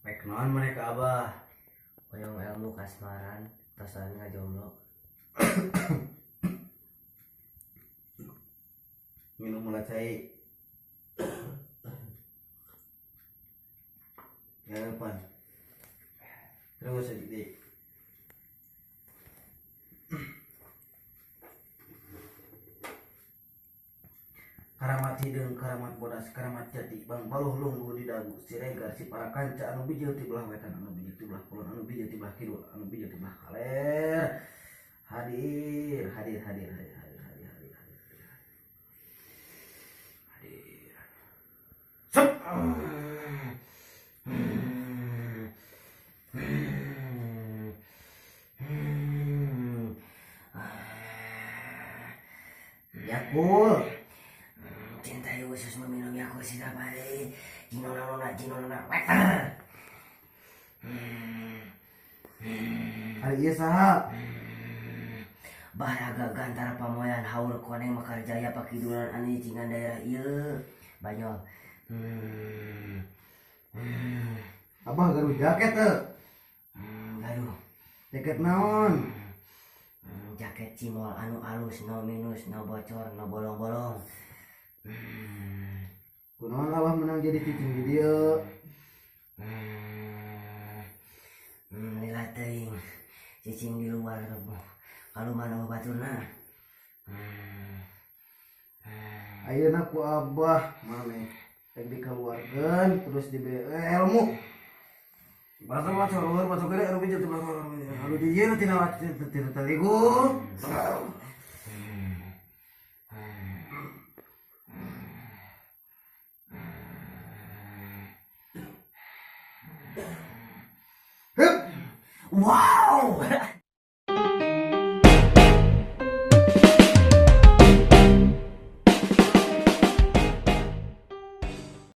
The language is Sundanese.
Rek naon maneh ka Abah? Hoyong ilmu kasmaran, tosan ngajomblo. Minum mula cai. Ya depan. Terus aja deh. Karamat hideung, karamat bodas, karamat jati, bang baluh lungguh di dagu, siregar si para kanca anu bijil ti belah wetan, anu bijil ti belah kulon, anu bijil ti belah kidul, anu bijil ti belah kaler. Hadir, hadir, hadir, hadir, hadir, hadir, hadir, hadir, hadir. Sep. Yakul. Cintai khusus meminum Yakult setiap hari. Jinona jinona weter. Hari ieu saha? Bahraga gantara pamoyan haur koneng Mekar Jaya pakidulan anu cingan daerah ieu Banyol. Abah gaduh jaket teu? Gaduh. Jaket naon? Jaket cimol anu alus, no minus, no bocor, no bolong-bolong. Kunaon Abah menang jadi cicing di dieu? Lila teuing cicing di luar kaluman baturna. Ayeuna ku Abah maneh rek dikaluarkeun terus diberi ilmu. Basa baca luar baca gede anu bijil teu anu di ieu tina tina taligu. Wow.